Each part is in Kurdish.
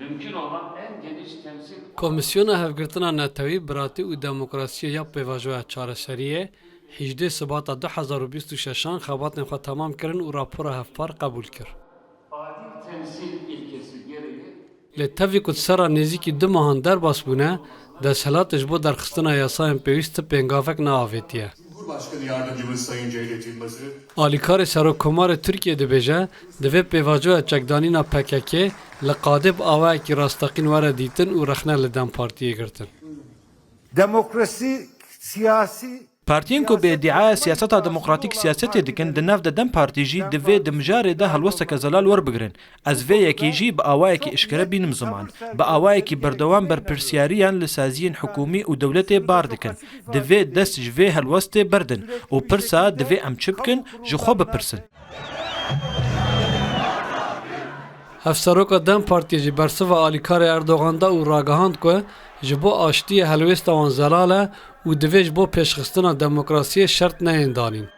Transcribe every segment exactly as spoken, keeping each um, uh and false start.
Mümkün olan en geniş temsil Komîsyona Hevgirtina Netewî, Biratî û Demokrasiyê ya Pêvajoya Çareseriyê hejdê Sibata du hezar û bîst û şeşan xebatên xwe temam kirin û rapora hevpar qebûl kir. Adil temsil ilkesi gereği Lê tevî ku di ser re nêzîkî du mehan derbas bûne, desthilatê ji bo derxistina yasayên pêwîst ti pêngavek neavêtiye. Cumhurbaşkanı Yardımcımız Sayın Cevdet Yılmaz'ı Alîkarê Serokkomarê Tirkiyê dibêje, divê pêvajoya çekdanîna P K K li qadê bi awayekî rasteqîn were dîtin û rexne li DEM Partiyê girtin. Demokrasi, siyasi Partiyên ku bi îdiaya siyaseta demokratîk siyasetê dikin, di nav de DEM Partî jî divê di mijarê de helwesteke zelal werbigirin. Ez vê yekê jî bi awayekî eşkere bînim ziman. Bi awayekî berdewam berpirsiyariyan li saziyên hikûmî û dewletê bar dikin. Divê dest ji vê helwestê berdin û pirsa divê em çi bikin, ji xwe bipirsin. Hevseroka DEM Partiyê jî bersiva alîkarê Erdogan da û ragihand ku ji bo aştiyê helwêsta wan zelal e û divê ji bo pêşxistina demokrasiyê şert neyên danîn.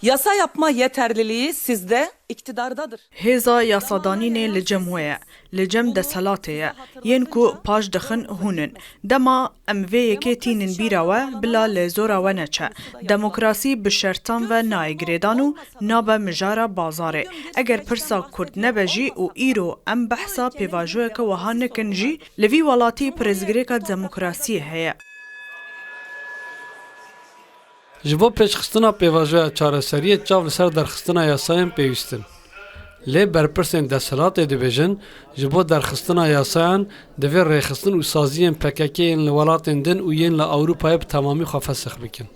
Yasa yapma yeterliliği sizde, iktidardadır. Hêza yasadanînê li cem we ye, li cem desthilatê ye. Yên ku paş dixin hûn in. Dema em vê yekê tînin bîra we, bila li zora we neçe. Demokrasî bi şertan ve nayê girêdan û nabe mijara bazarê. Eger pirsa Kurd nebe jî û îro em behsa pêvajoyeke wiha nekin jî, li vî welatî pirsgirêka demokrasiyê heye. Ji bo pêşxistina pêvajoya çareseriyê çav li ser derxistina yasayên pêwîst in. Lê berpirsên desthilatê dibêjin, ji bo derxistina yasayan divê rêxistin û saziyên P K K yên li welatên din û yên li Ewropayê bi temamî xwe fesix bikin.